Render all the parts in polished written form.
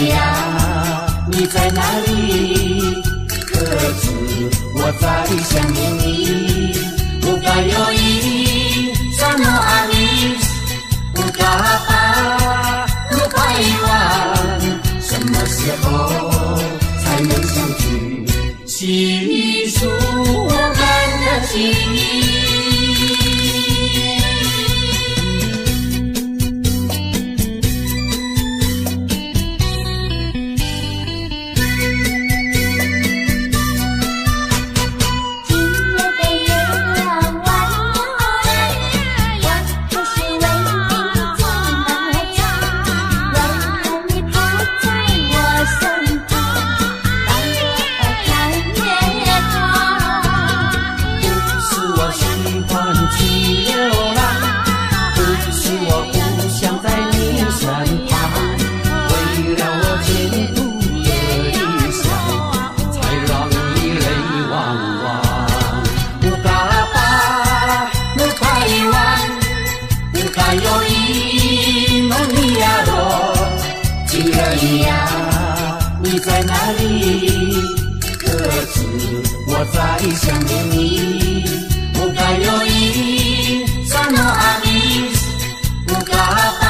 呀，你在哪裡？可知我在想念你。有甲有伊，薩諾阿尼，有甲巴，魯拜灣，什麼時候才能相聚？細數我們的情誼。在想念你，有甲有伊，薩諾阿尼，有甲巴，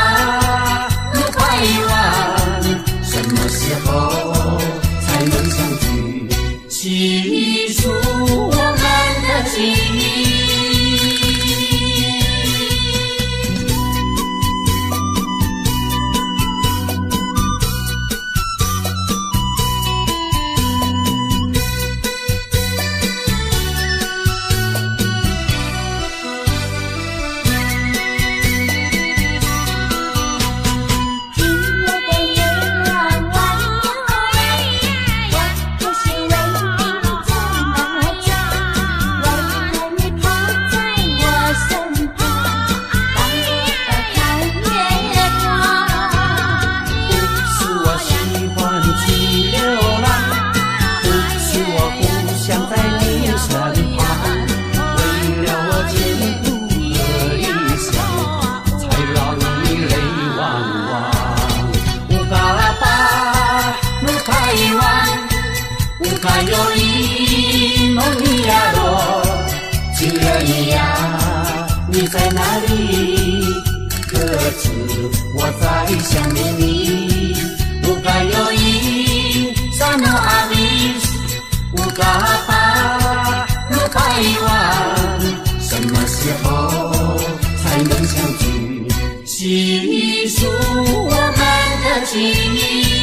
魯拜灣，什麼時候才能相聚？細數我們的情誼。你在哪裡？可知我在想念你。有甲有伊，薩諾阿尼，有甲巴，魯拜灣，什麼時候才能相聚？細數我們的情誼。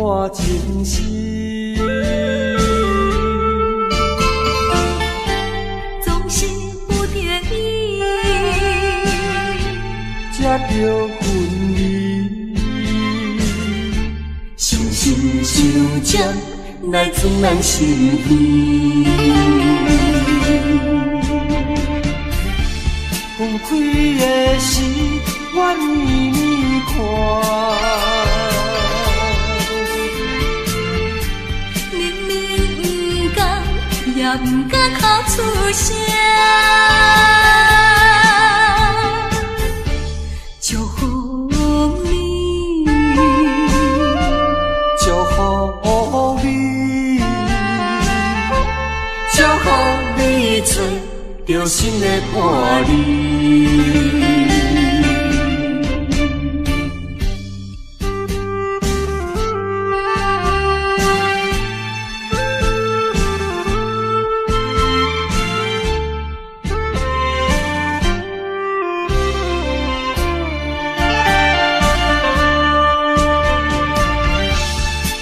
看情深。总是不得已，才著分离。深深相情来藏咱心边。分开的时，我年年看。明明不甘，也不敢哭出声。祝福你，祝福你，祝福你找著新的伴侣。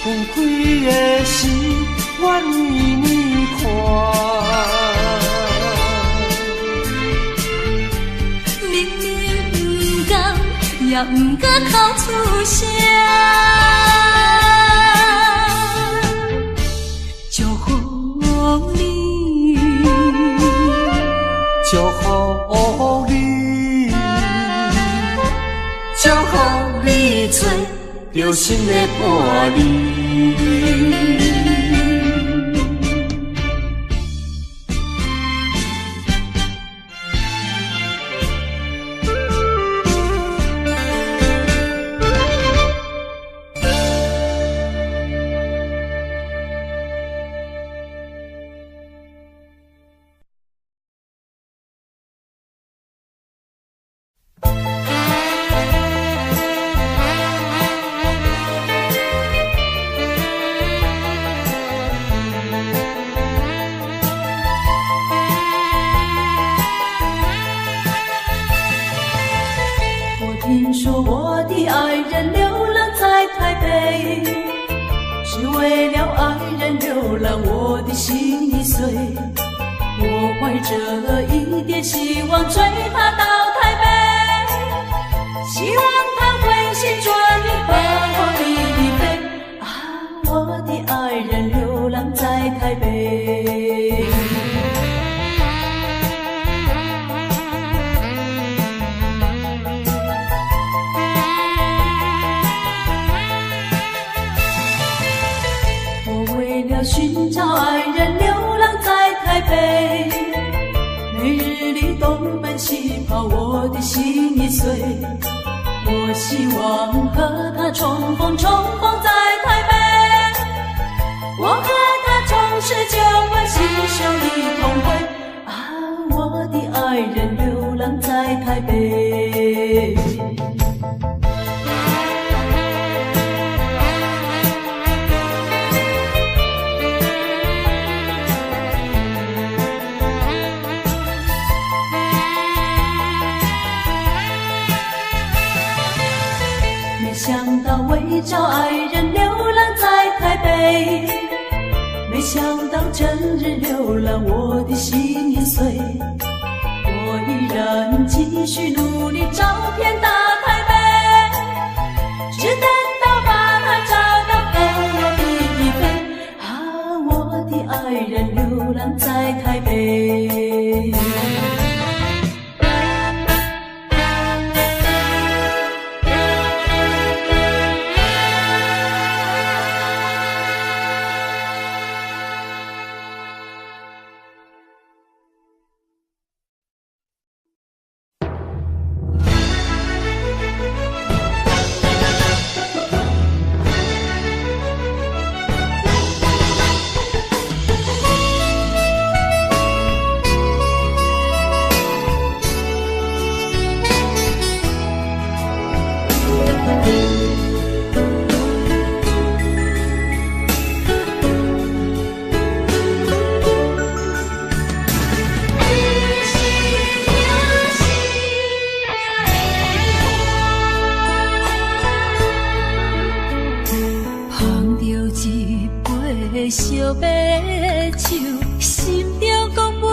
分开的时，我年年看。明明不甘，也不敢哭出声。祝福你，祝福你，祝福你找著新的伴侣。我听说我的爱人流浪在台北，是为了爱人流浪，我的心已碎。我怀着一点希望追他到台北，希望他回心转意把我的离别。啊，我的爱人流浪在台北。我为了寻找爱人流浪在台北，每日里东奔西跑，我的心已碎。我希望和他重逢，重逢在台北。我和他重拾旧欢，携手一同归。啊，我的爱人流浪在台北。没想到为找爱人流浪在台北，没想到整日流浪，我的心已碎。我依然继续努力找遍大台北，只等到把他找到和我比一飞。啊，我的爱人流浪在台北。小白手，心中讲袂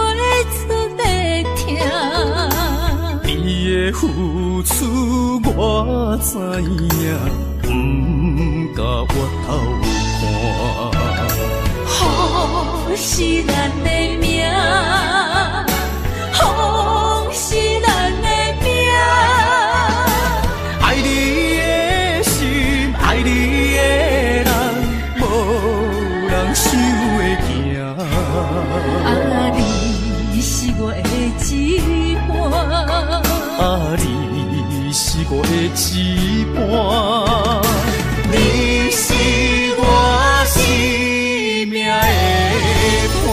出的疼。你的付出我知影，不敢回头看。雨是咱的命，风是咱的命。爱你的心，爱你的人，无人想会行。啊，你是我的一半，啊，你是我的一半，你是我生命的伴。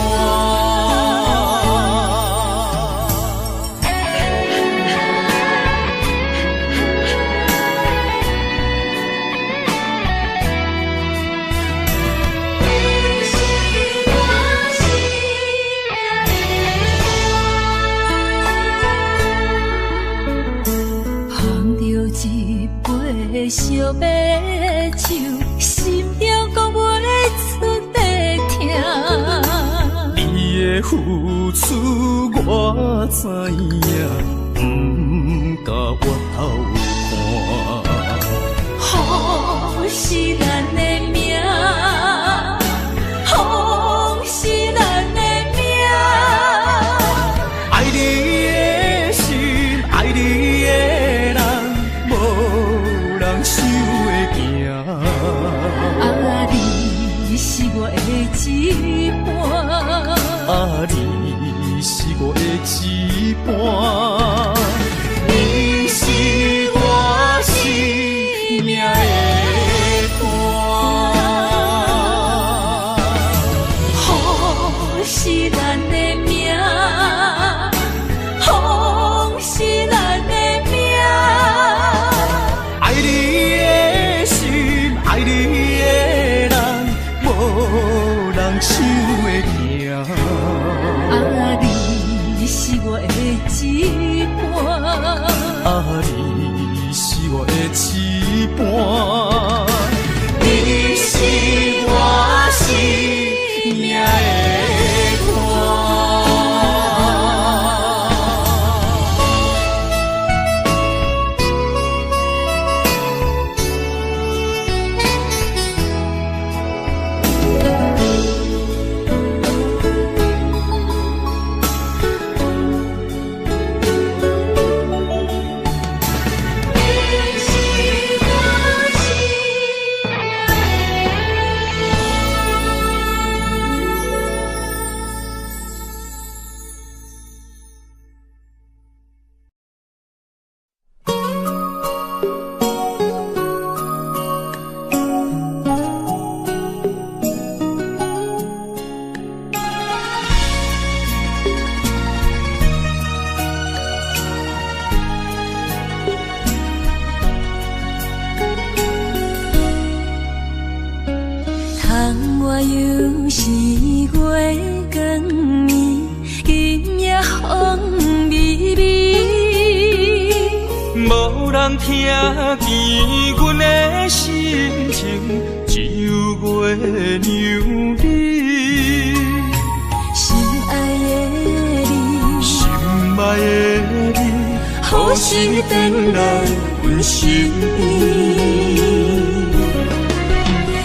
你是我生命的伴。捧著一杯小白酒，心中讲袂出的疼。你的付出我知影，不敢回头看。雨是咱的命，风是咱的命。爱你的心，爱你的人，无人想会行。啊，你是我的一半，啊，你是我的一半，你是我生命的伴。雨是咱的命，风是咱的命。爱你的心，爱你的人，无人想会行。啊，你是我的一半，啊，你是我的一半，你是我生命的伴。你是我生命的。窗外又是月光暝，今夜风微微。无人听见阮的心情，只有月娘你。心爱的你，心爱的你，何时转来阮身边？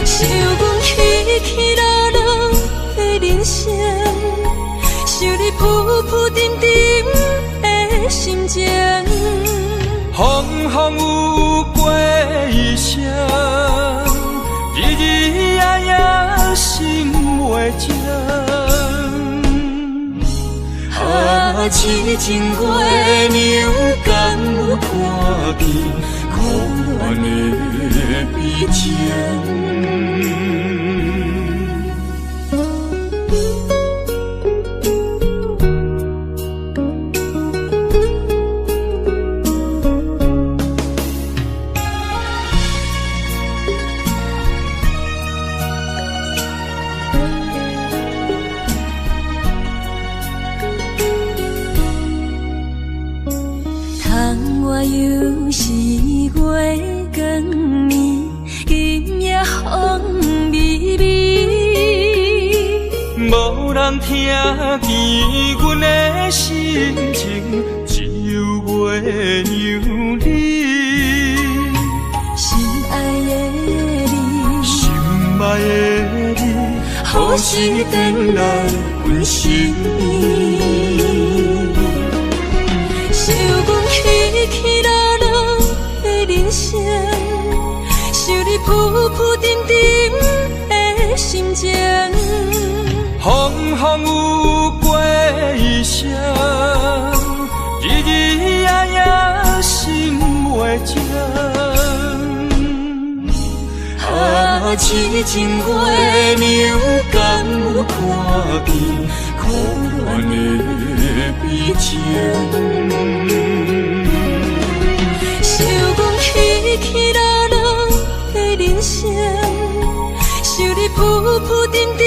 想阮起起落落的人生，想你浮浮沉沉的心情。风风雨雨过一生，日日夜夜心袂静。啊，痴情月娘，敢有看见苦恋的悲情？窗外又是月光暝，今夜风人聽見阮的心情，只有月娘你。心愛的你，心愛的你，何時轉來阮身邊？想阮起起落落的人生，想你浮浮沉沉的心情。風風雨雨過一生，日日夜夜心袂靜。啊，痴情月娘，敢有看見苦戀的悲情？想阮起起落落的人生，想你浮浮沉沉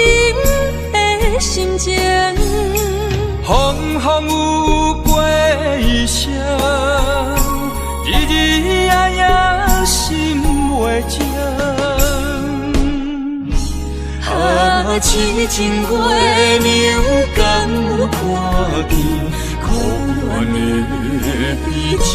的心情。風風雨雨過一生，日日夜夜心袂靜。啊，痴情月娘，敢有看見苦戀的悲情？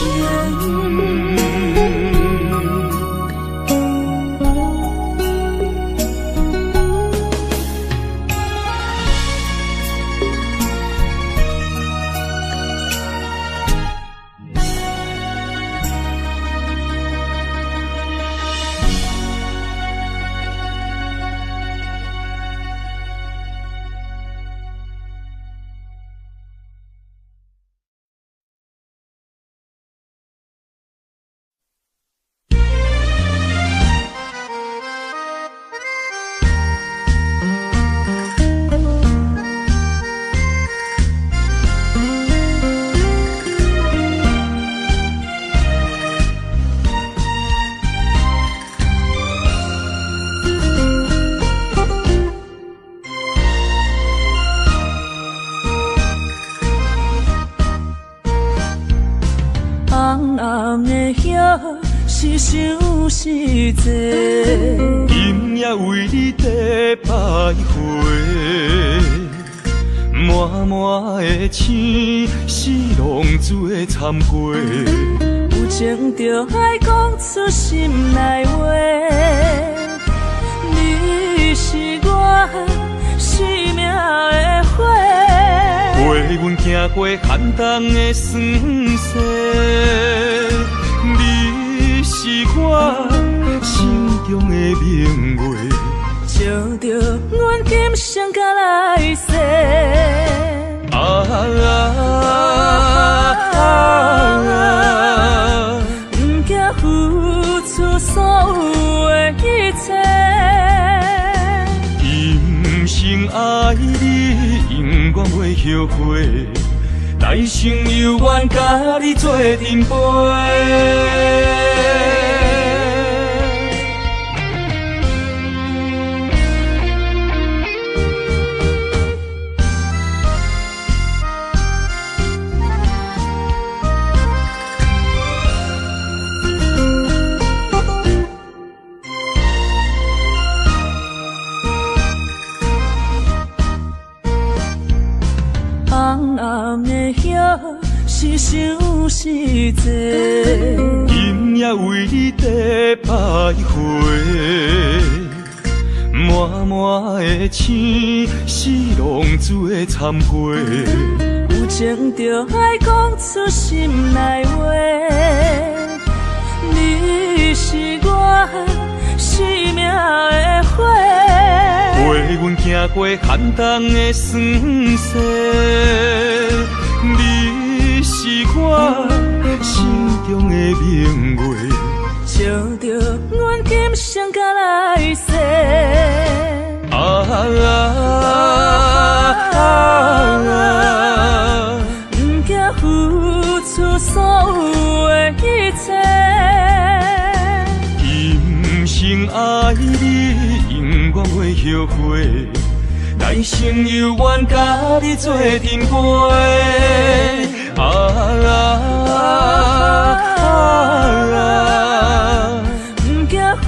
是伤实济，今夜為你在徘徊，滿滿的星是浪子的慚愧。有情就愛講出心內話，你是我生命的火，陪阮行過寒冬的霜雪。你是我心中的明月，照著阮今生甲來世。啊啊啊！毋驚付出所有的一切，今生愛你，永遠袂後悔。來生猶願佮你做陣陪。红红的叶是伤实济，今夜為你在徘徊，滿滿的星是浪子的慚愧。有情就愛講出心內話，你是我生命的火，陪阮行過寒冬的霜雪。你是我心中的明月，照著阮今生甲來世。啊啊啊！毋驚付出所有的一切，今生愛你，永遠袂後悔。來生猶願佮你做陣陪。啊啊啊！毋驚付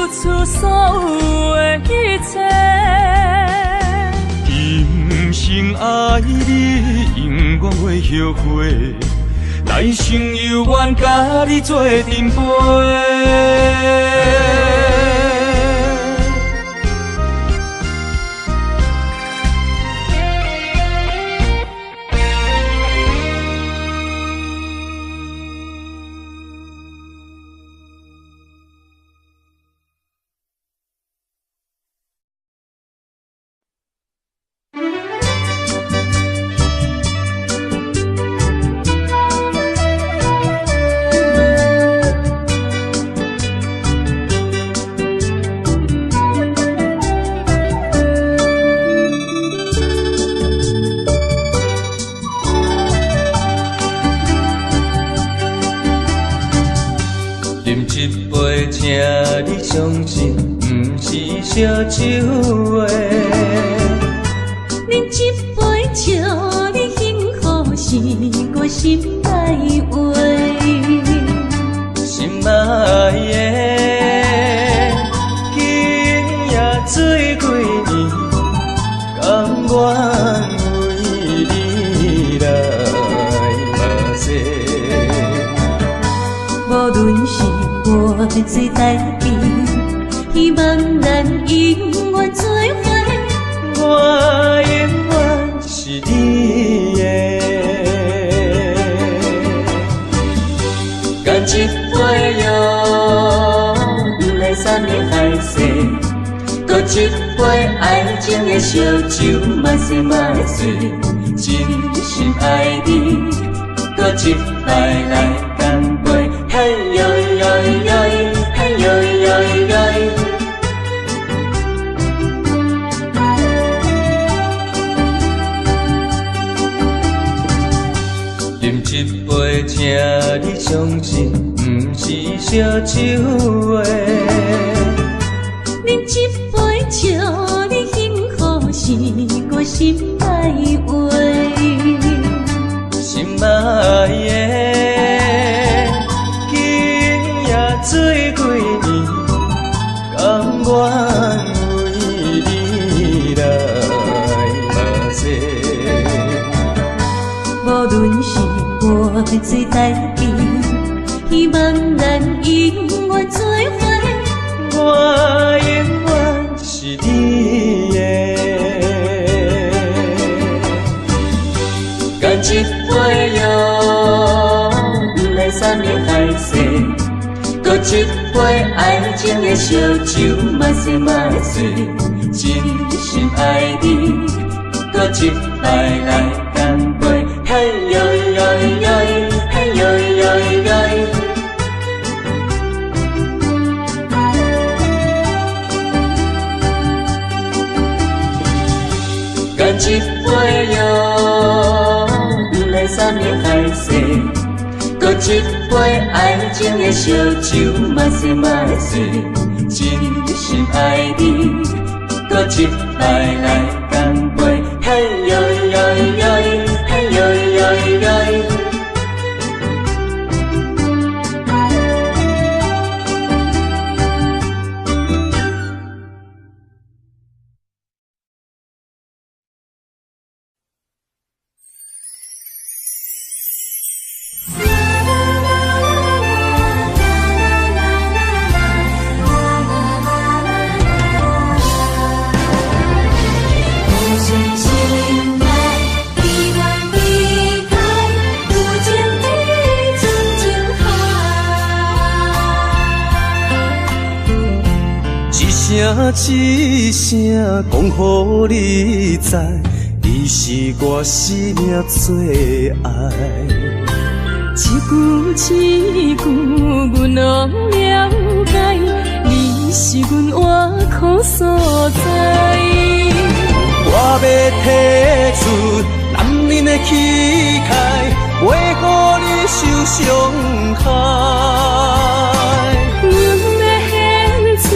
出所有的一切，今永遠袂后悔，来生犹原佮你做阵陪。一声讲予你知，你是我生命最爱。一句一句，阮拢了解，你是阮活苦所在。我欲提出男人的气概，袂予你受伤害。阮欲献出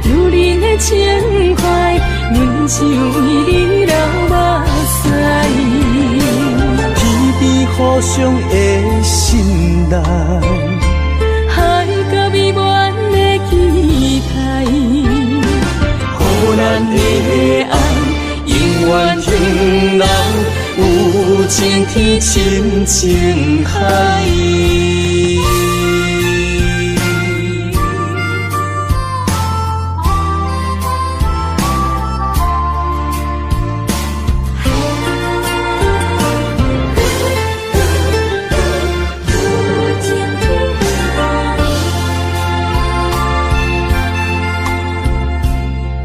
女人的情怀，阮只为你流目屎。天边互相的信赖，海角美满的期待，予咱的爱永远天人有有情天深情海。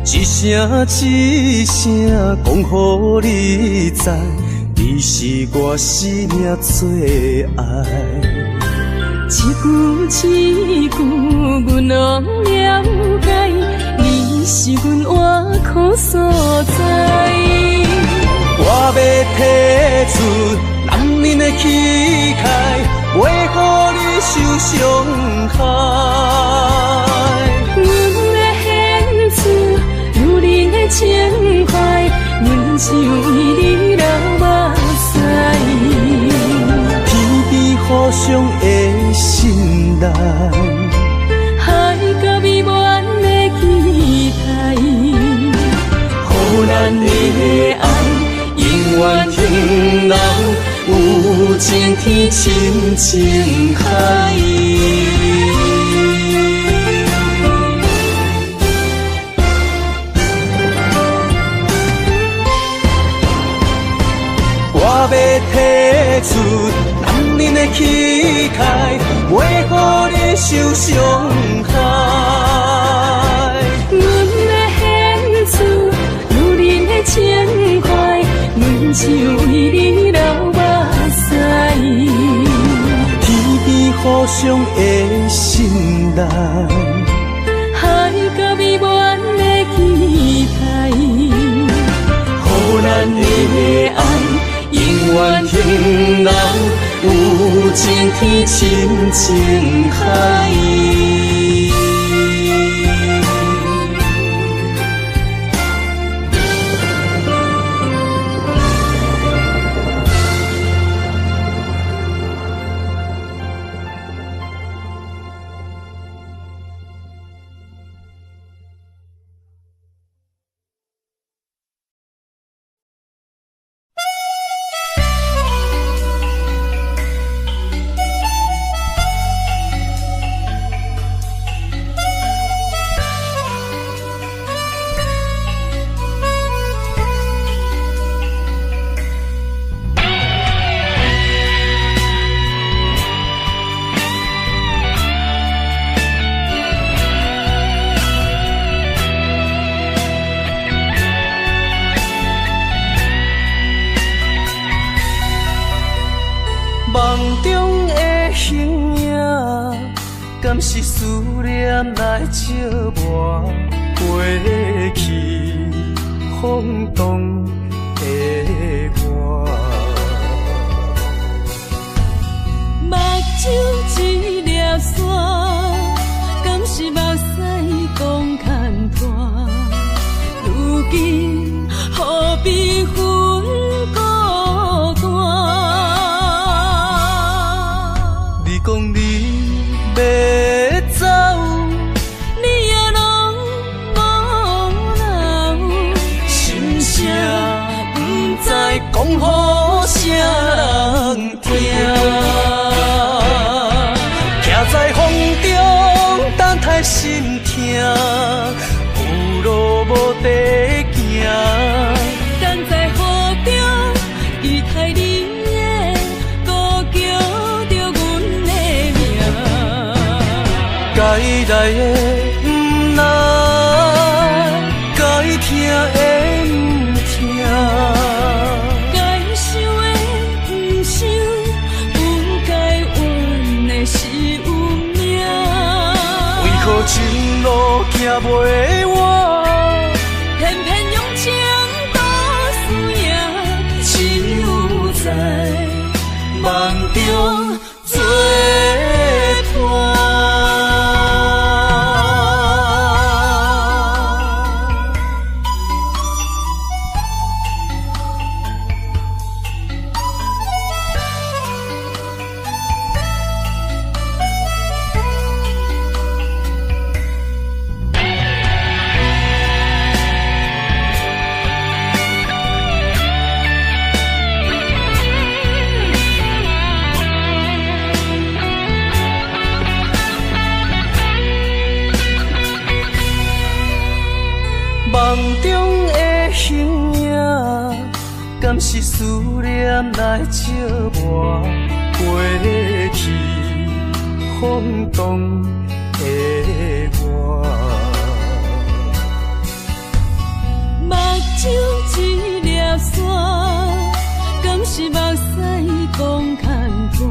一声一声讲予你知，你是我生命最爱。一句一句，阮拢了解，你是阮活苦所在。我欲提出男人的气概，袂予你受伤害。阮的现厝有你的情怀，阮只为你流目屎。天边互相的信赖，海角美满的期待，予咱的爱永远停留，有情天深情海。我欲提出男人的气概，袂予你受伤害。阮的现厝有恁的情怀，阮只为你流目屎。天边互相的信赖，海角美满的期待，予咱的爱永远停留，有情天深情海。梦中的形影，敢是思念来照磨？过去风动的我，目睭一粒沙，敢是目屎讲牵拖？如今何必分孤单？你讲你欲走，你也拢无留，心声不知讲予啥人听。徛在风中等待心痛，有路无地行。等在雨中期待你的呼叫著阮的名。该来的毋来，该听的毋听，该想的毋想，不该怨的是运命。为何情路行袂完？偏偏用情赌输赢，只有在梦中作伴。梦中的形影，敢是思念来照磨过去风动的我。目睭一粒沙，敢是目屎讲牵挂？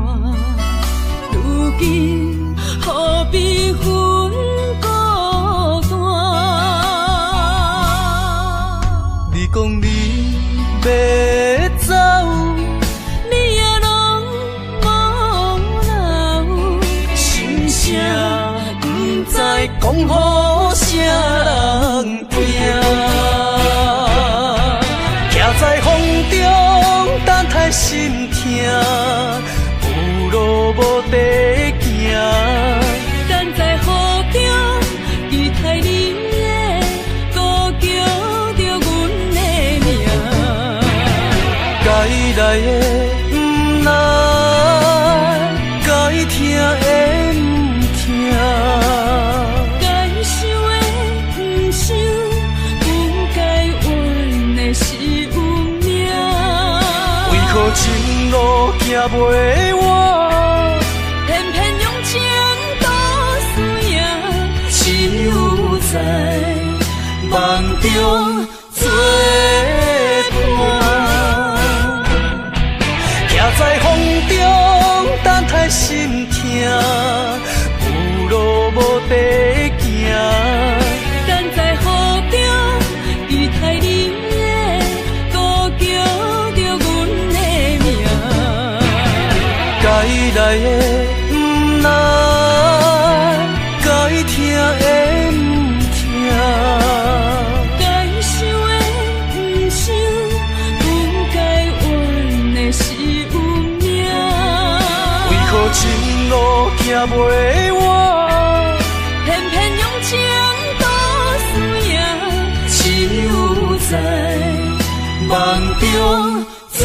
如今何必分孤单？你讲你欲走，你也拢无留，心声不知讲予啥人听。徛在风中等待心痛，有路无地行。等在雨中期待你的呼叫著阮的名。该来的毋来，该疼的毋疼。该想的毋想，不该怨的是运命。为何情路行袂完？偏偏用情赌输赢，只有在梦中作伴。徛在风中等待心痛，有路无地行。等在雨中期待你的呼叫著阮的名。该来的毋来，该疼的毋疼。该想的毋想，不该怨的是运命。为何情路行袂完？偏偏用情赌输赢，只有在梦中作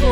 伴。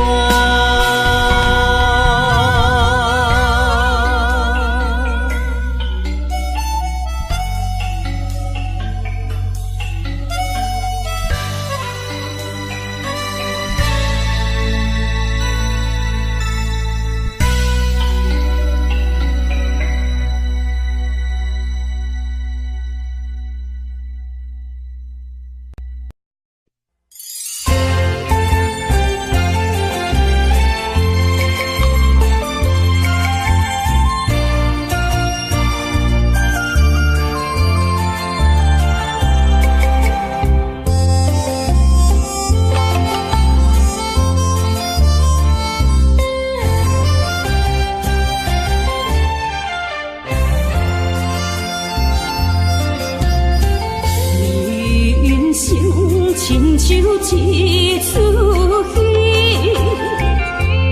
人生亲像一出戏，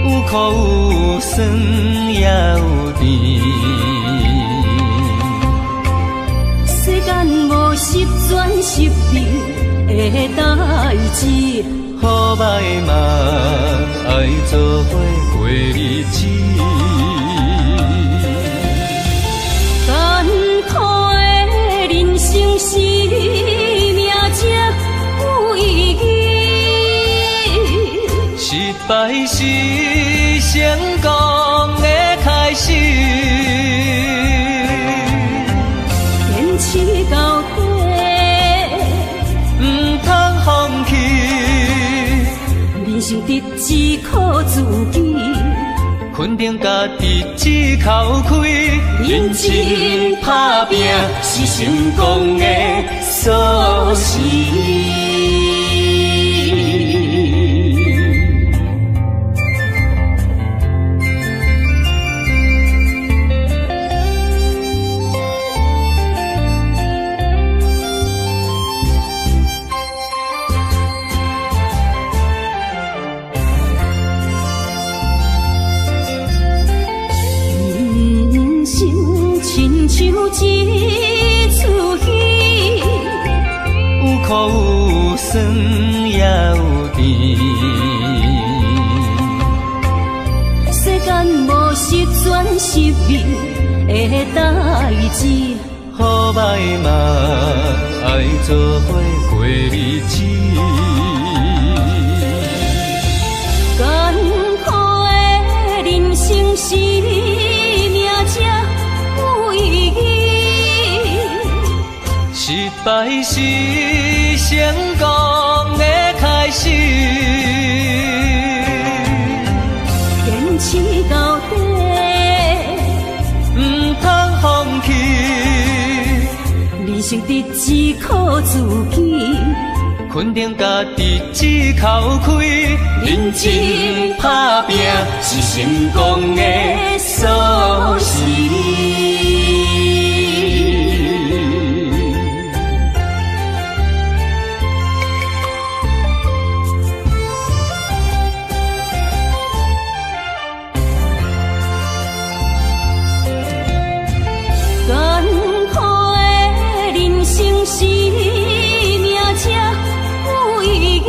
有苦有酸也有甜。世间无十全十美的代誌，好歹嘛愛做伙過日子。艰苦的人生是命才有意義。失敗是成功的開始。堅持到底，毋通放棄。人生得只靠自己，肯定家己一口氣。認真打拼是成功的鎖匙。人生亲像一出戏，有苦有酸也有甜。世间无十全十美的代誌，好歹嘛愛愛做伙過日子。艱苦的人生，生命才有意義。失敗是成功的開始。堅持到底，毋通放棄。人生得只靠自己，肯定家己一口氣。認真打拼是成功的鎖匙。艱苦的人生，生命才有意義。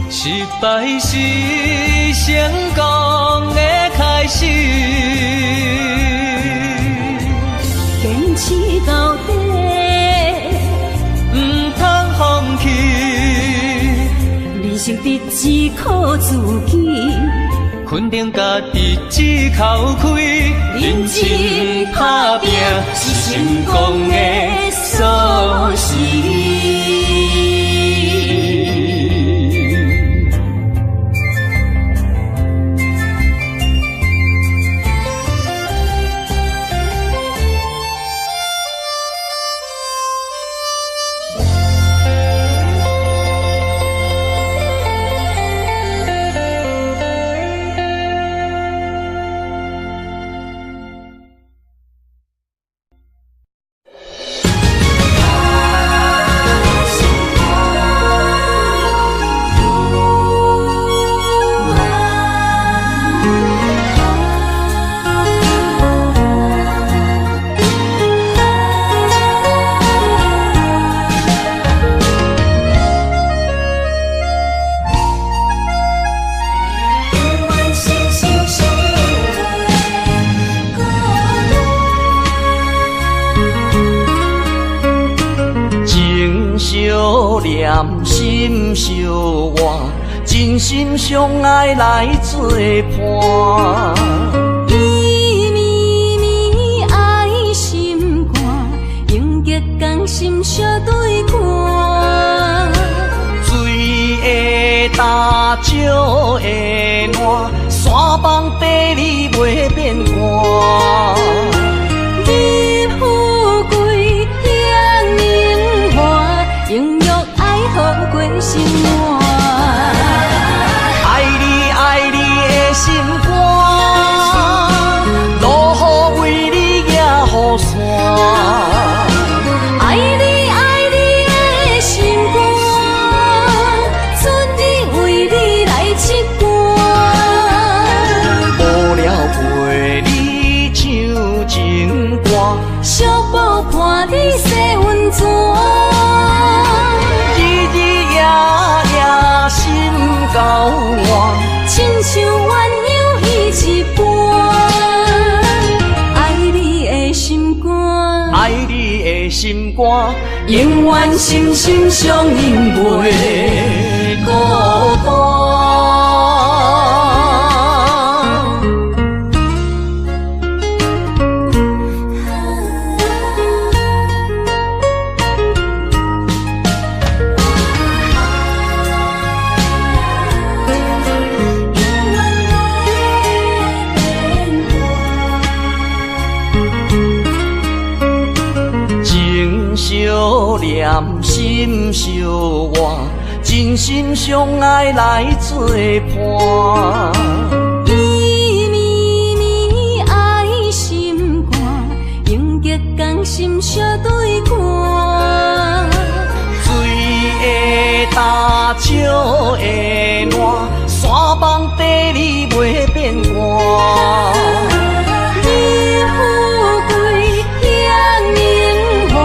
失敗是成功的開始。堅持到底，毋通放棄。人生得只靠自己，肯定家己一口氣。認真打拼是成功的鎖匙。心相偎，真心相愛來做伴。伊绵绵愛心肝，永結同心相對看。水會焦，石會爛，山崩地裂袂變卦。日富貴，享榮華，永浴愛好過生活。愛你愛你的心肝，落雨為你舉雨傘。愛你愛你的心肝，春日為你來拭乾。無聊陪你唱情歌，惜步伴你洗溫泉。日日夜夜心交换，親像鴛鴦彼一般。愛你的心肝，愛你的心肝，永遠心心相印袂孤單。情相念，心相偎，真心相愛來做伴。伊绵绵愛心肝，永結同心相對看。水會焦，石會爛，山崩地裂袂變卦。日富貴，享榮華，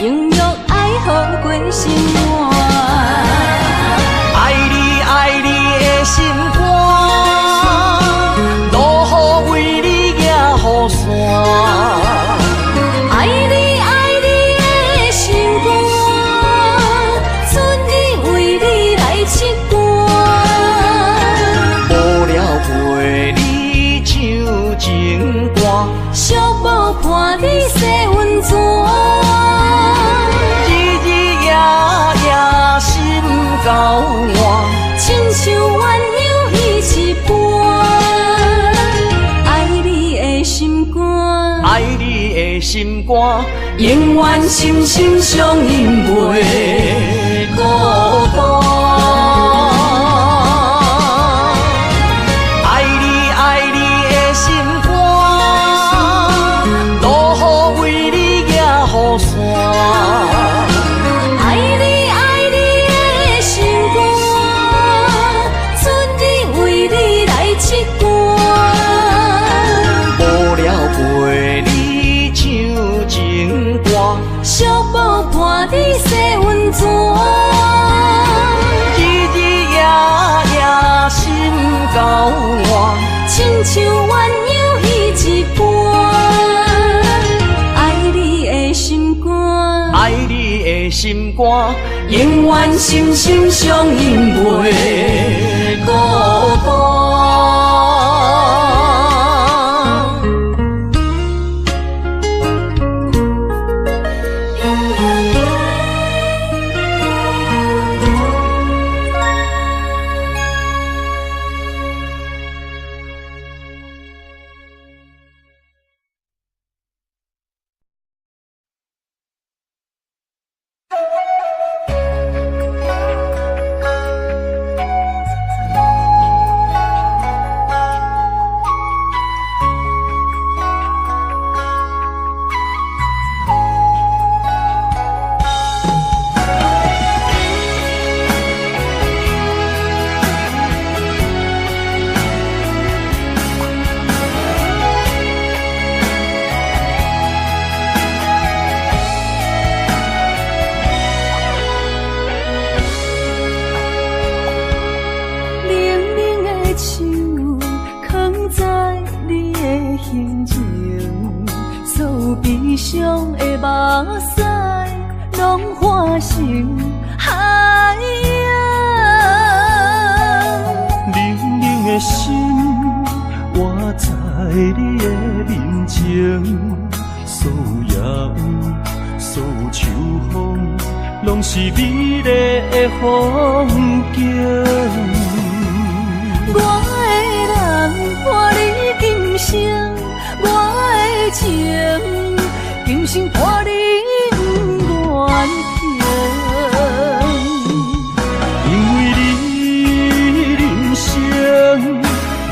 永浴愛好過生活。愛你愛你的心肝，落雨為你舉雨傘。愛你愛你的心肝，永遠心心相印袂孤單。愛你愛你的心肝，落雨為你舉雨傘。愛你愛你的心肝，春日為你來拭乾。無聊陪你唱情歌，小寶伴你洗溫泉。日日夜夜心交換，親像鴛鴦彼一般。愛你的心肝，愛你的心肝，永遠心心相印袂孤單。冷冷的手囥在你的胸前，所有悲傷的目屎攏化成海洋。冷冷的心，我在你的面前，所有夜雨，所有秋風，攏是美麗的風景。我的人伴你今生，我的情今生伴你不愿停。因為你人生，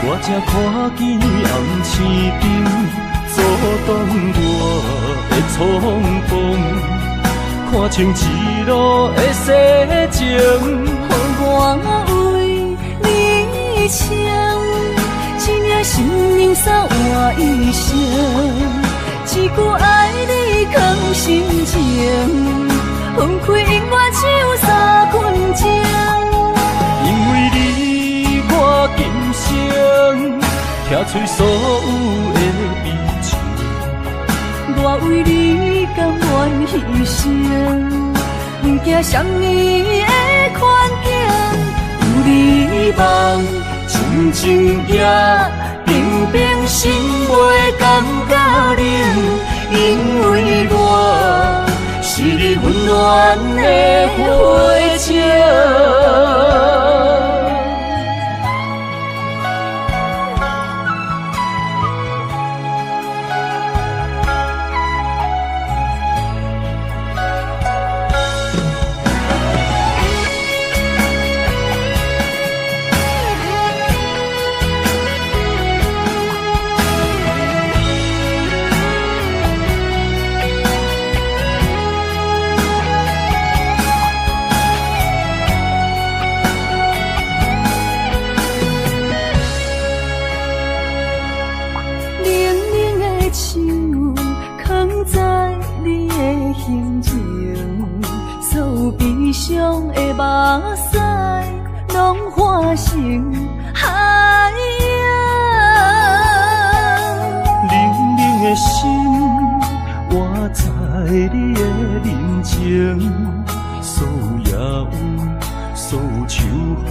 我才看見紅星燈，阻擋我的衝鋒，看清一路的世情。予我為你穿一領生命衫換一生，一句愛你藏心情，分開永遠像三分情。因為你，我今生拆碎所有的悲情。我為你甘願犧牲，不驚啥物的困境。有你梦，深情行，平平心袂感覺冷，因為我是你溫暖的火種。冷冷的手囥在你的胸前，所有悲傷的目屎攏化成海洋。冷冷的心，我在你的面前，所有夜雨，所有秋風，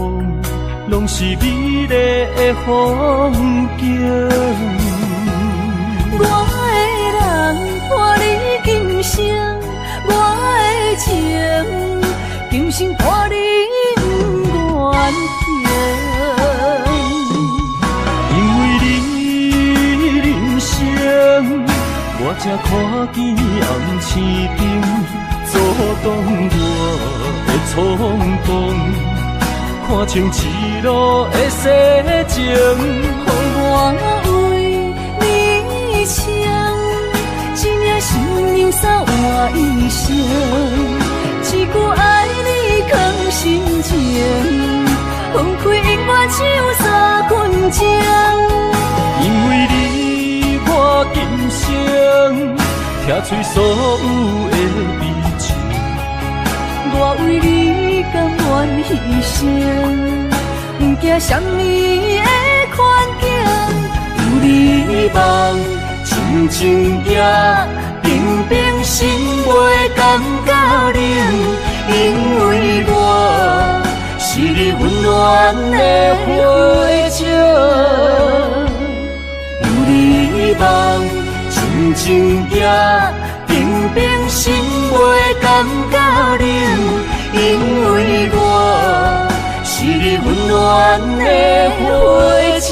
攏是美麗的風景。我的人伴你今生，我的情今生伴你不愿停。因為你人生，我才才看見紅星燈，阻擋我的衝動，看清一路的世情。予我為你穿一領新娘衫換衣裳，一句愛你藏心情，放開永遠像三分鐘。因為你，我今生拆碎所有的悲情。我為你甘願犧牲，不驚啥物的困境。有你梦，深情夜，冰冰心袂感觉冷，因為我是你溫暖的火種。有你夢，深情夜，冰冰心袂感覺冷，因為我是你溫暖的火種。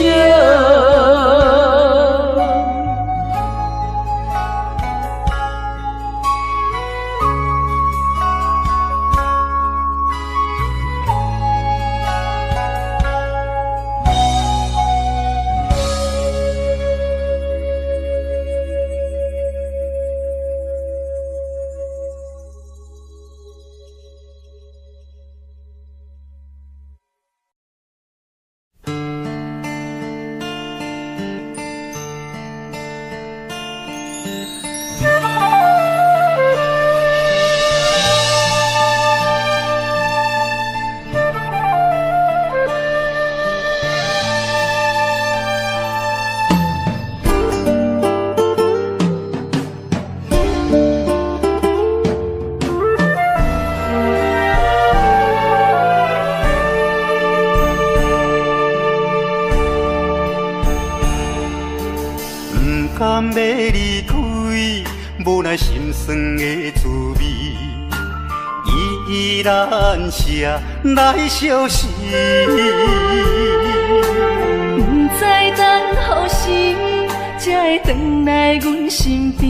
来相思，不知等何时才会转来阮身边，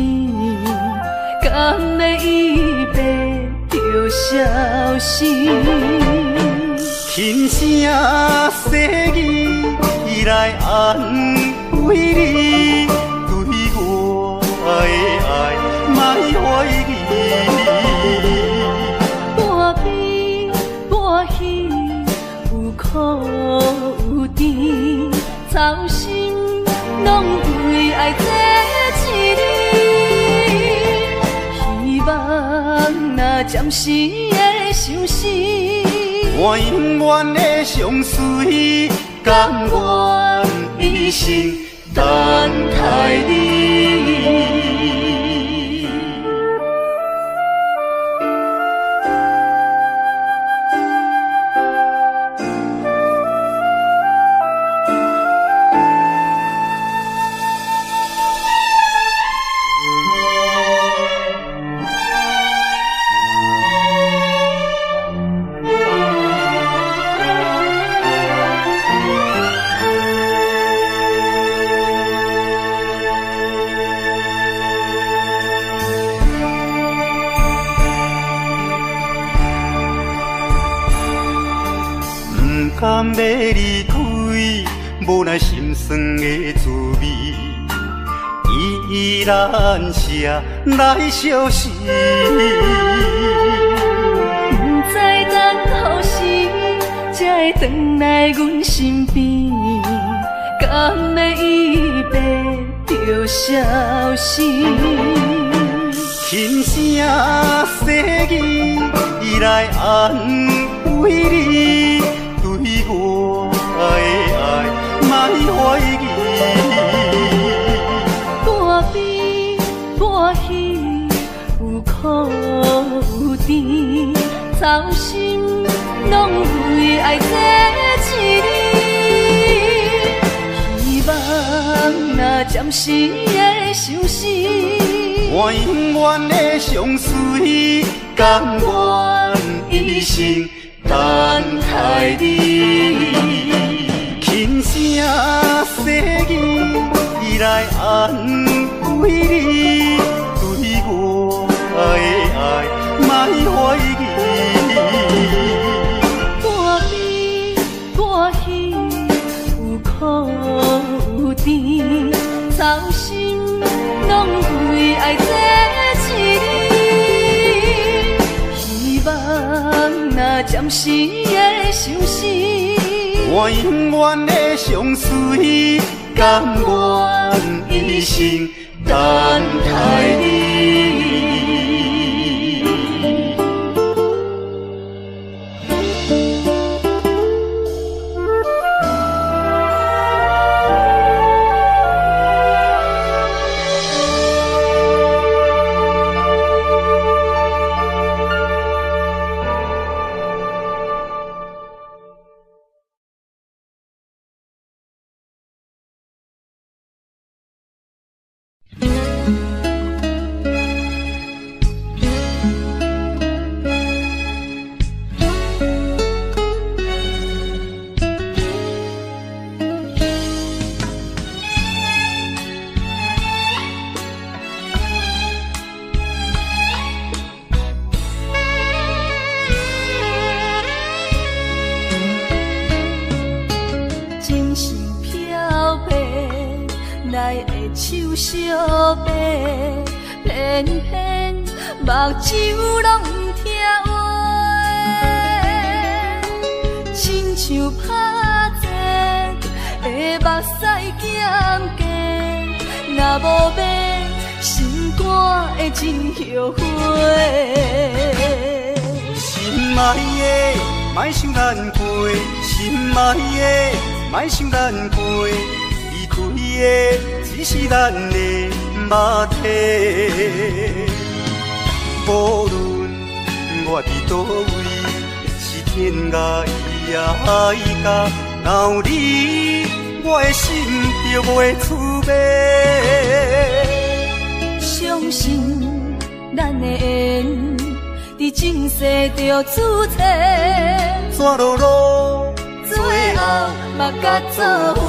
敢会伊爬著消失？轻声细语来安慰你，对我的爱莫怀疑。苦有甜，操心拢为爱这一字。希望若暂时的相思，我永远的相随，甘愿一生等待你。甘欲离开，无奈心酸的滋味，依依难舍来相思。不知等何时才会转来阮身边，敢会伊爬著消失？轻声细语来安慰你。对我的爱，莫怀疑。半悲半喜，有苦有甜，操心拢为爱这一字。希望若暂时的相思，我永远的相随，甘愿一生等待你。轻声细语来安慰你，暫時的相思。我永遠的相隨，甘願一生等待你。偏偏目睭攏毋聽話，親像拍坐的目屎減价，若無買，心肝會真後悔。心愛的，莫傷難過，心愛的，莫傷難過，離開的只是咱的肉體。無論我佇佗位，是天涯海角，若有你，我的心就袂出卖。相信咱的緣，佇前世就註冊。怎落路，最後嘛佮做伙。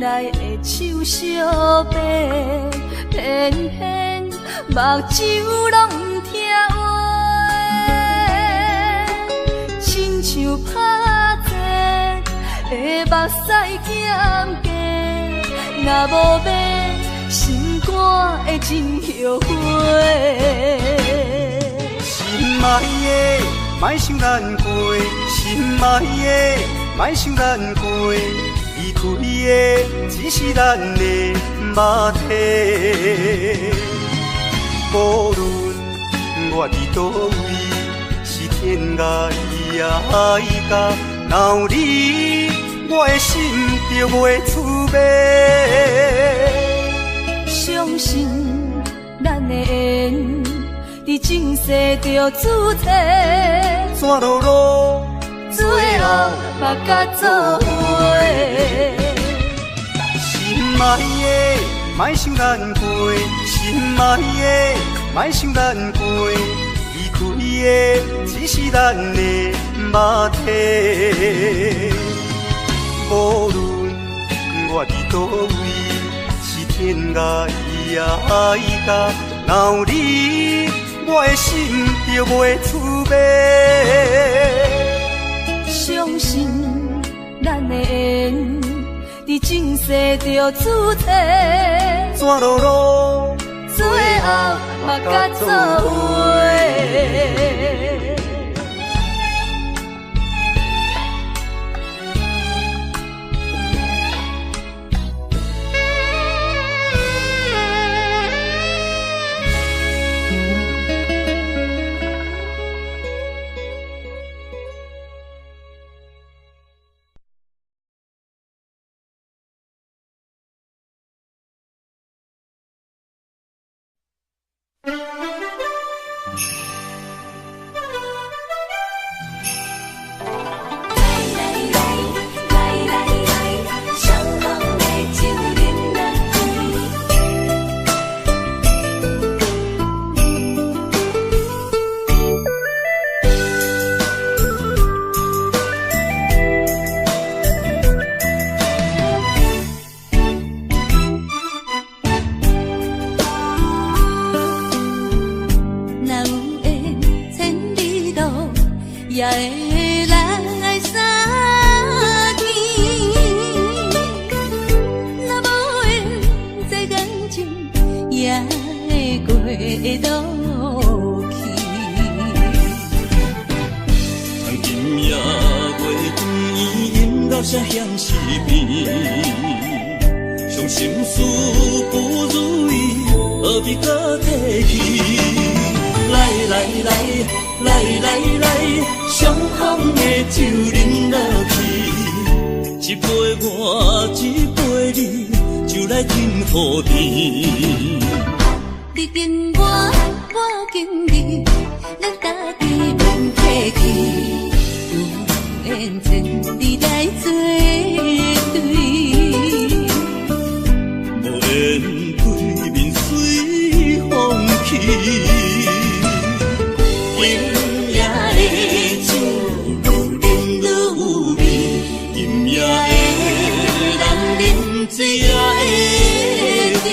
来的手相爬，偏偏目睭攏毋聽話，親像拍坐的目屎減价，若無買，心肝會真後悔。心愛的，莫傷難過，心愛的，莫傷難過。離開的只是咱的肉體，無論我佇佗位，是天涯海角，若有你，我的心就袂出卖。相信咱的緣，佇前世就註冊。怎落路，最後嘛佮做伙。心愛的，莫傷難過，心愛的，莫傷難過，離開的只是咱的肉體。無論我佇佗位，是天涯海角，若有你，我的心就袂出卖。相信咱的緣，佇前世就註冊。怎落路，最後嘛佮做伙。相思甜，伤心事不如意，何必阁提起？来来来来来来，上好的酒啉落去，一杯我一杯你，酒来天予甜。你敬我，我敬你，咱家己免客气。有缘千里来做对，无缘对面随风去。今夜的酒愈饮愈有味，今夜的人饮醉也会甜。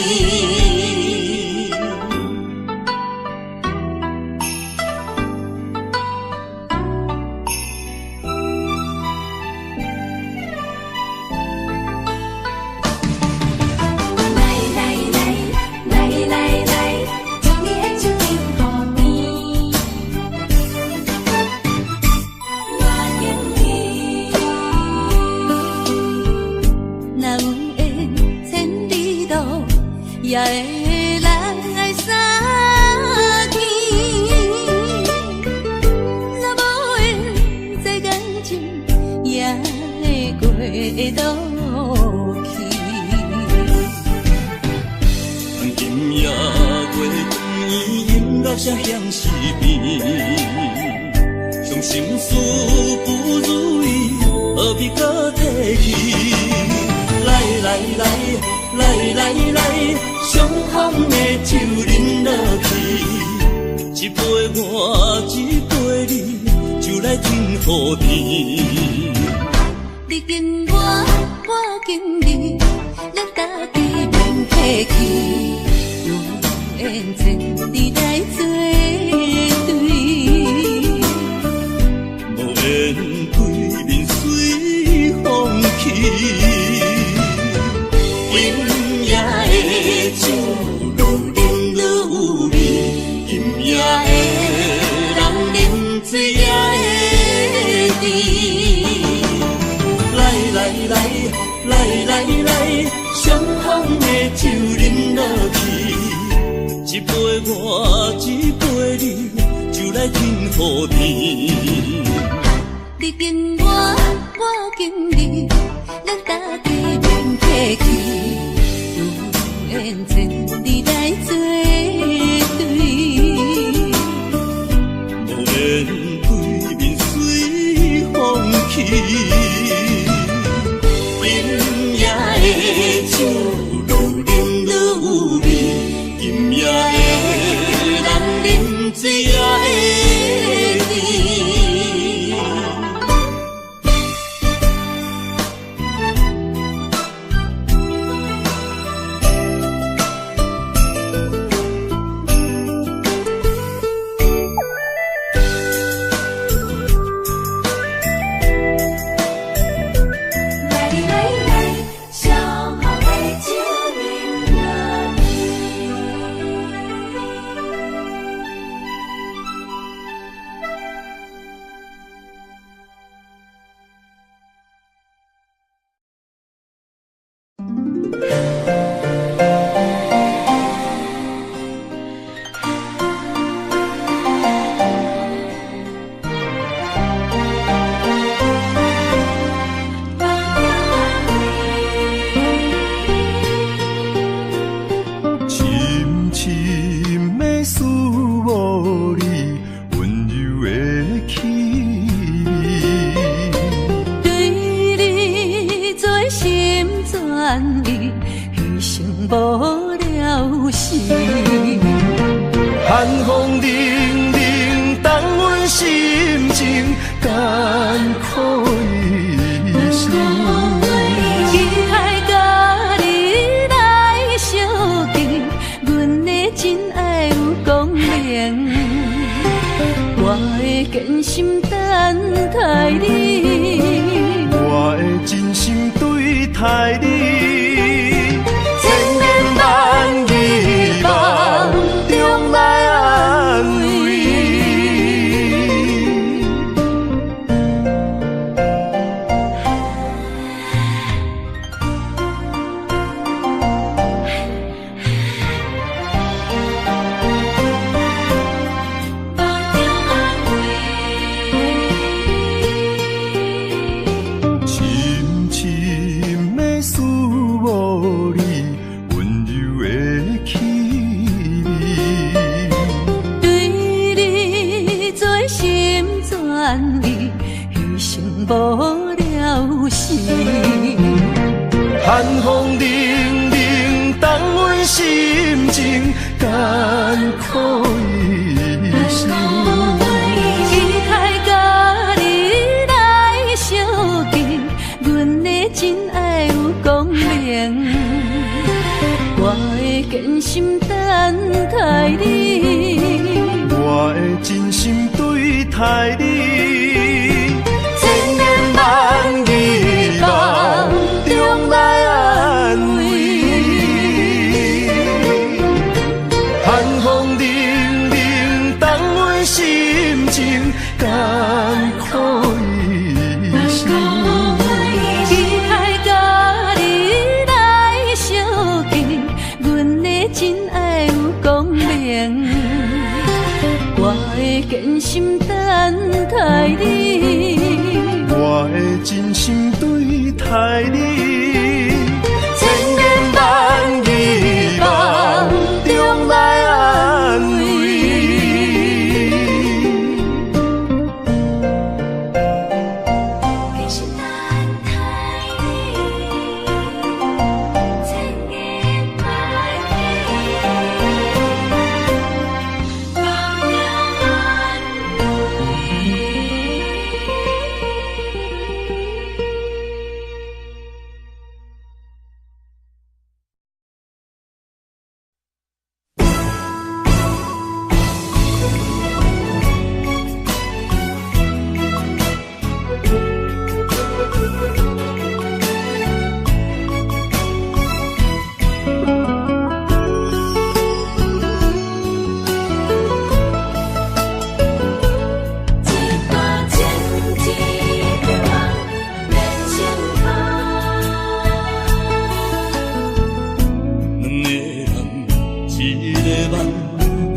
来来来来来来，将你的酒饮予甜。我敬你，若有缘千里路，也会来相见。若无缘，这感情也会过落去。今夜月光圆，饮到才嫌是甜。伤心事不如意，何必阁提起？来来来来来来，上好的酒饮落去，一杯我一杯你，酒来天予甜。你敬我，我敬你，咱家己免客气。有缘千里来做对，无缘对面随风去。今夜的酒愈饮愈有味，今夜的人饮醉也会甜。来来来来来来，上好的酒饮落去，一杯我一杯你，酒来天予甜。你敬我，我敬你，咱家己免客气。有缘千里来做对，无缘对面随风去。今夜的酒愈饮愈有味，今夜的人饮醉也会甜。来来来，上好的酒饮落去。深深的思慕你，温柔的气味。对你全心全意，牺牲无了时。寒风凛凛，冻阮心情，艰苦一生。期待佮你来相见，阮的真爱有光明。我的坚心等待你，我的真心对待你，千言万语梦中来安慰。你溫柔的氣味。對你全心全意，犧牲無了時。寒風冷冷，凍阮心情，艱苦一生。期待佮你來相見，阮的真愛有光明。我的堅心等待你，我的真心對待你，千言萬語夢中來安慰。寒風冷冷，凍阮心情，艱苦一生。期待佮你來相見，阮的真愛有光明。我的堅心等待你，我的真心對待你，千言萬語夢中來安慰。堅心等待你，千言萬語夢中安慰。一段情，一場夢，連成空。兩個人一個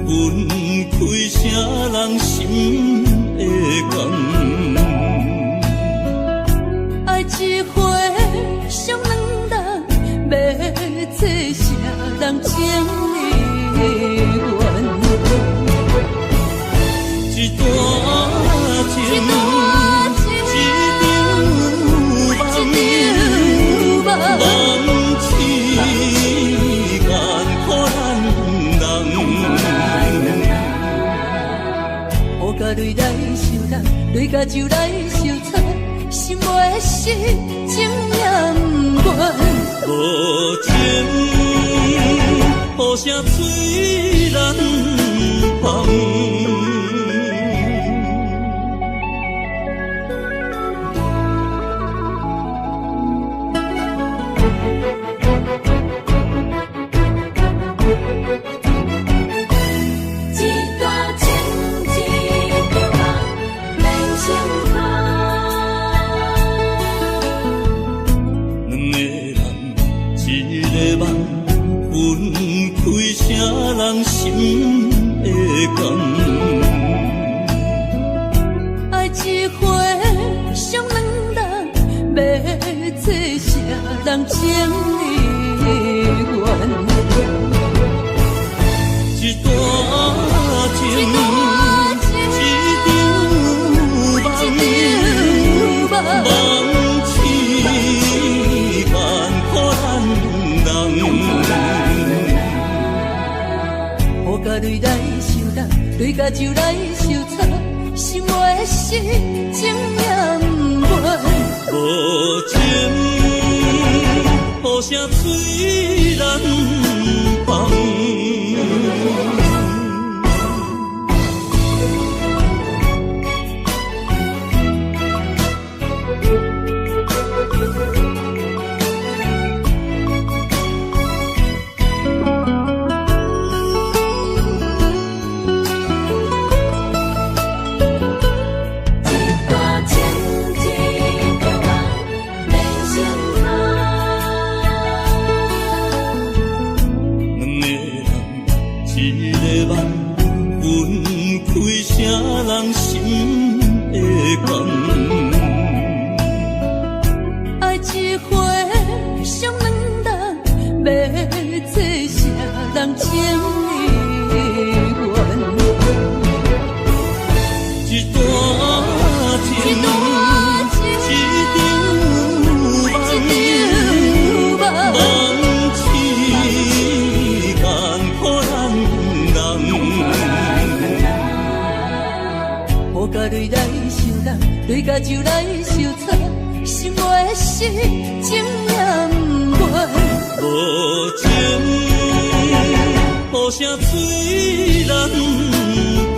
夢，分開啥人心會甘？愛一回傷兩人，欲找啥人情意願？一段情，一段情，一一場場夢，夢痴艱苦難人。雨佮淚來相打，淚佮酒來相擦，心袂死，情也毋願。無情，予啥催難放？一段情，一場夢，連成空。兩個人一個夢，分開啥人心會甘？愛一回傷兩人，欲找啥人情意願？一段情，一段情，一場一夢，場夢，夢痴艱苦難人。雨佮淚來相打，淚佮酒來相擦，心袂死，情也毋願。無情，予啥催難放？一段情，一場夢，連成空。兩個人情意愿。一段情，一场梦，梦痴艰苦难人。雨甲泪来相揽，泪甲酒来相掺，心袂死，情也毋愿。无情，雨声催人放。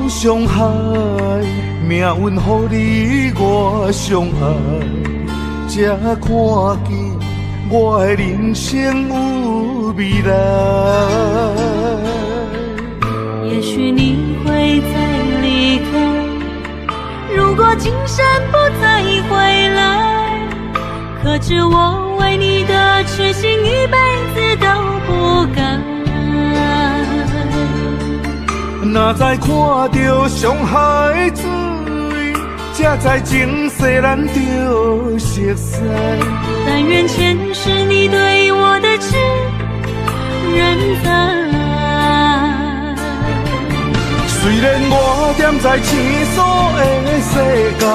上海，命运予你我相爱，才看见我的人生有未来。也许你会再离开，如果今生不再回来，可知我为你的痴心一辈子都不改。若再看到上海水，才知前世咱就熟似。但愿前世你对我的痴仍在。虽然我踮在生疏的世界，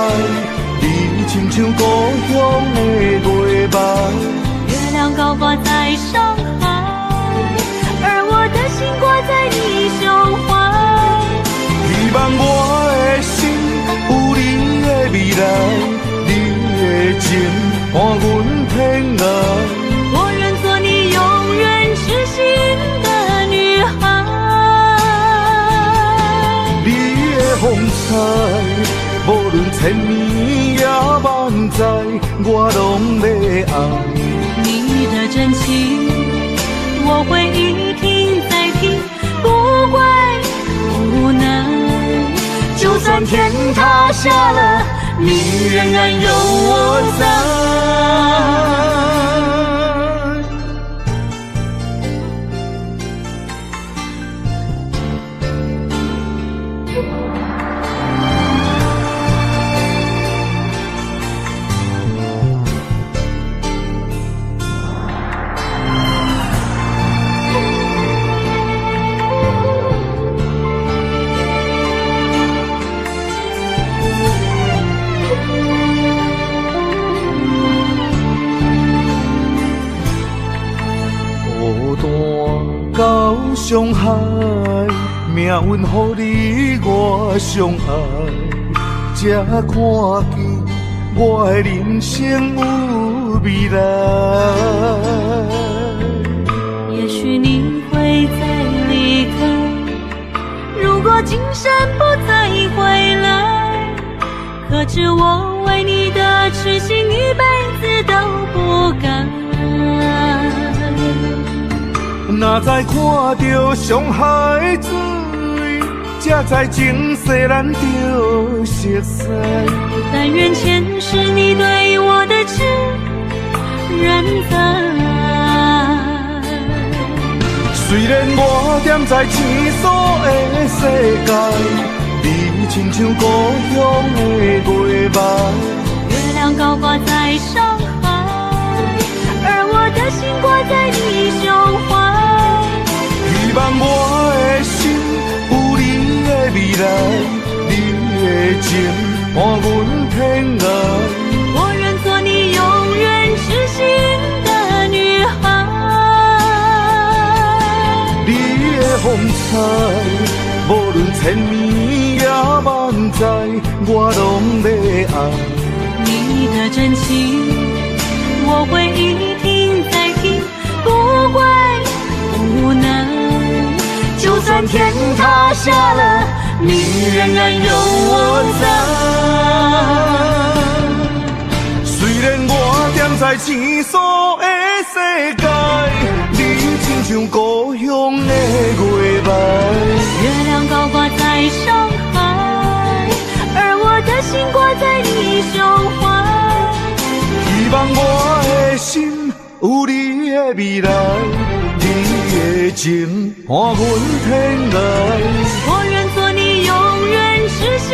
你亲像故乡的月梦。月亮高挂在上海，而我的心挂在你胸怀。希望我的心有你的未来，你的情伴阮天涯。我愿做你永远痴心的女孩。你的风采，无论千年也万载，我拢要爱。你的真情，我会一听再听，不会无奈。就算天塌下了，你仍然有我在。到上海，命运予你我相爱，才看见我的人生有未来。也许你会再离开，如果今生不再回来，可知我为你的痴心一辈子都不改。若再看到上海水，才知前世咱就熟似。但愿前世你对我的痴仍在。虽然我踮在生疏的世界，你亲像故乡的月梦。月亮高挂在上海，而我的心挂在你胸怀。希望我的心有你的未来，你的情伴阮天涯。我愿做你永远痴心的女孩。彩，无论千年也万载，我拢欲爱。你的真情，我會一聽再聽，不會無奈。就算天塌下了，你仍然有我在。雖然我踮在生疏的世界，你親像故鄉的月暝。月亮高掛在上海，而我的心掛在你胸懷。希望我的心有你的未來，你的情伴阮天涯。我願做你永遠痴心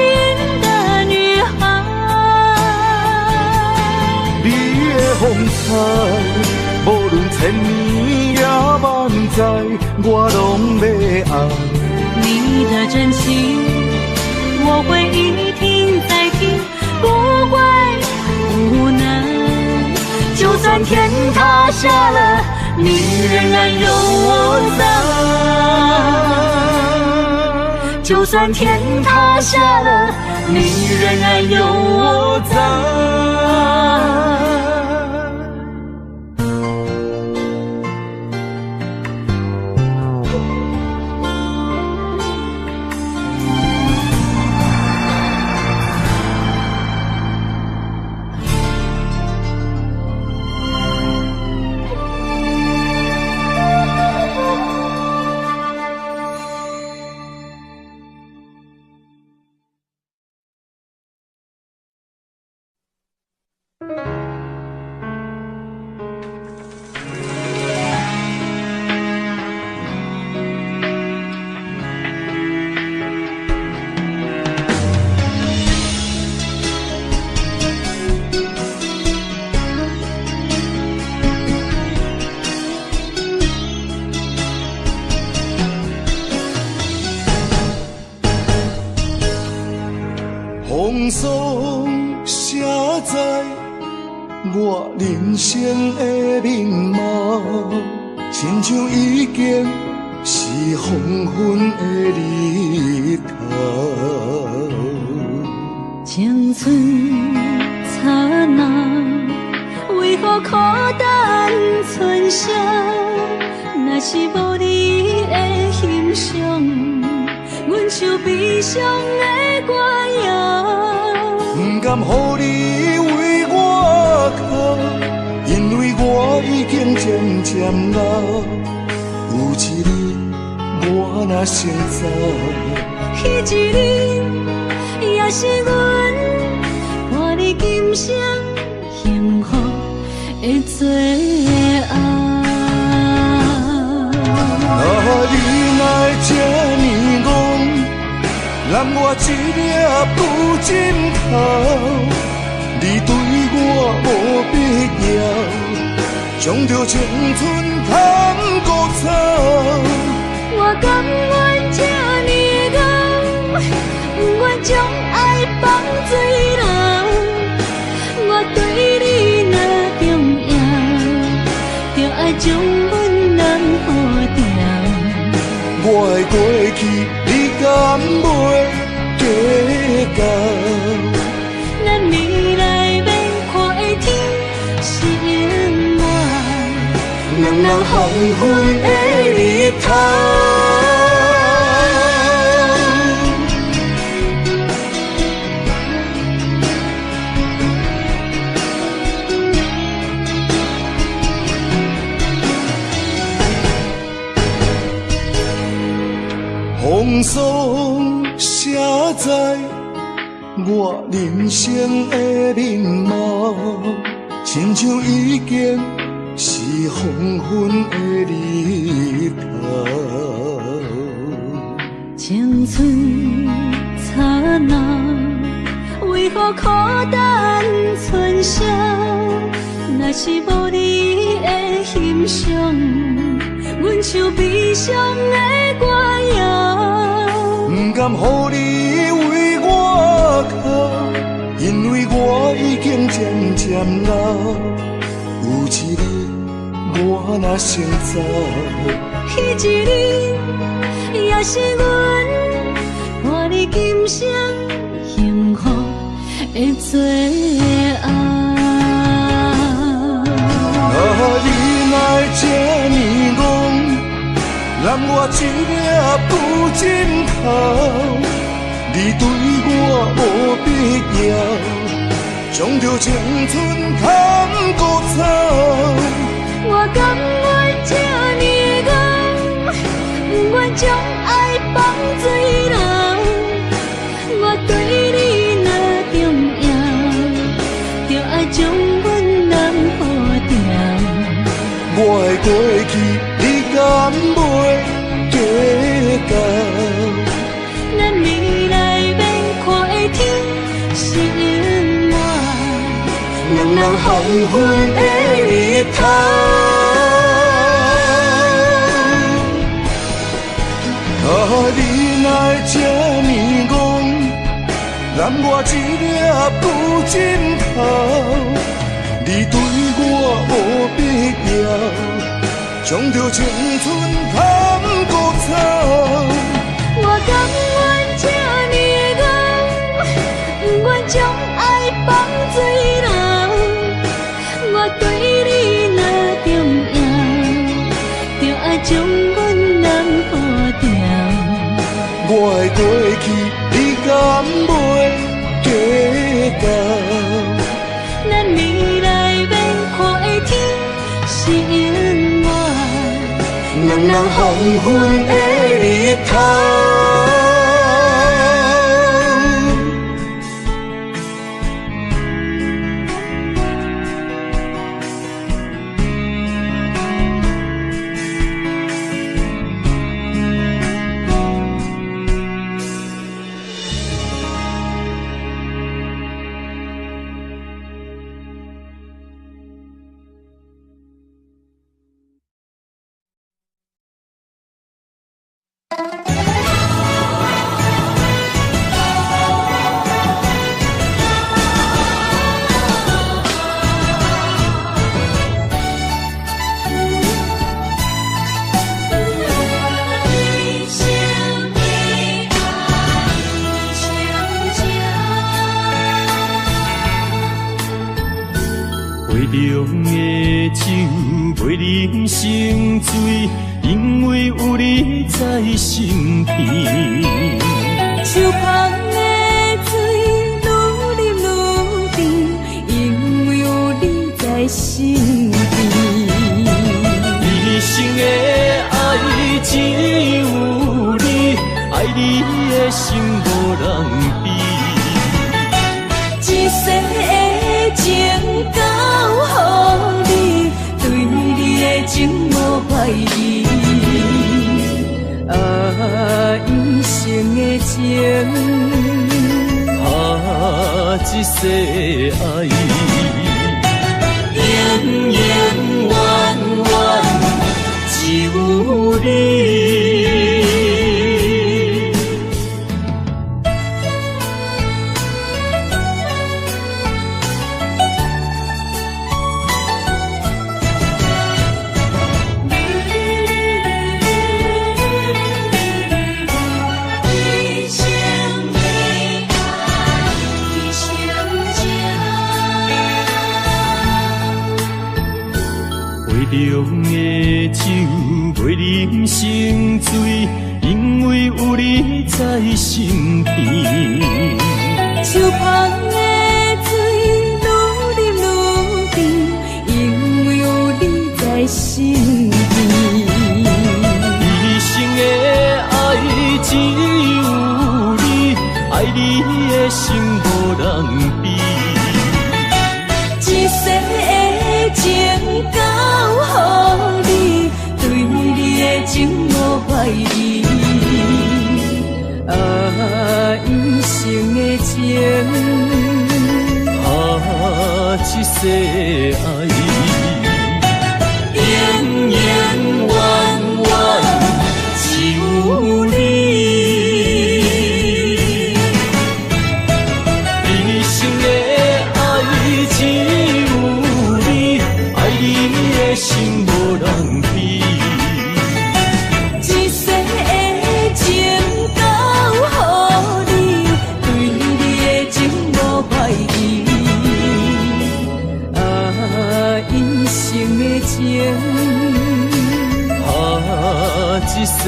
的女孩。你的風采，無論千年也萬載，我攏欲愛。你的真情，我會一聽再聽，不會無奈。就算天塌下了，你仍然有我在。就算天塌下了，你仍然有我在。風霜寫在我人生的面貌，親像已經是黃昏的日頭。青春燦爛，為何苦等春宵？若是無你的欣賞，阮像悲傷的歌謠。不甘予你為我哭，因為我已經漸漸老。有一日我若先走，彼一日也是阮伴你今生幸福的最後。啊，你哪會這呢戇，揽我一粒布枕头，你對我無必要，將著青春趁孤草。我甘願這呢怣，不愿將愛放水流。我對你若重要，就愛將阮人予掉。我的過去，你敢袂計較？咱未來欲看的天是永遠，兩人黃昏的日頭。風霜寫在我人生的面貌，親像已經是黃昏的日頭。青春燦爛，為何苦等春宵？若是無你的欣賞，阮像悲傷的歌謠。不甘予你為我哭，因為我已經漸漸老。有一日我若先走，彼彼一日，也是阮换你今生幸福的最后。啊，你哪会这呢戆，揽我一粒旧枕头？你对我无必要，将着青春砍枯草。我甘愿这呢戆，不愿将爱放水流。我对你若重要，就爱将阮人好掉。我的过去，你敢袂计较？咱未来免看的天是永远，两人黄昏的日头。啊，你哪会这呢戆，揽我一粒旧枕头？你对我无必要，将着青春砍枯草。我甘愿这呢戆，不愿将爱放水流。我对你若重要，就爱将阮人好掉。我的过去，你敢袂计较？咱未来免看的天是永远，两人黄昏的日头。杯中的酒袂啉成醉，因为有你在身边。树旁的水愈啉愈甜，因为有你在身边。一生的爱只有你，爱你的心无人比。一世的情交予你，对你的情无怀疑。啊，一生的情，啊，一世爱，永永远远只有你。杯中的酒袂啉成醉，因为有你在身边。树旁的水愈啉愈甜，因为有你在身边。一生的爱只有你，爱你的心无人比。一世的情交予你，对你的情无怀疑。啊，一生的情，啊，一世爱，永永远远只有你。一生的爱只有你，爱你的心无人比。情。啊，這世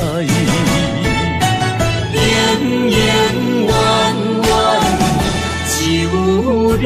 愛，永永遠遠只有你。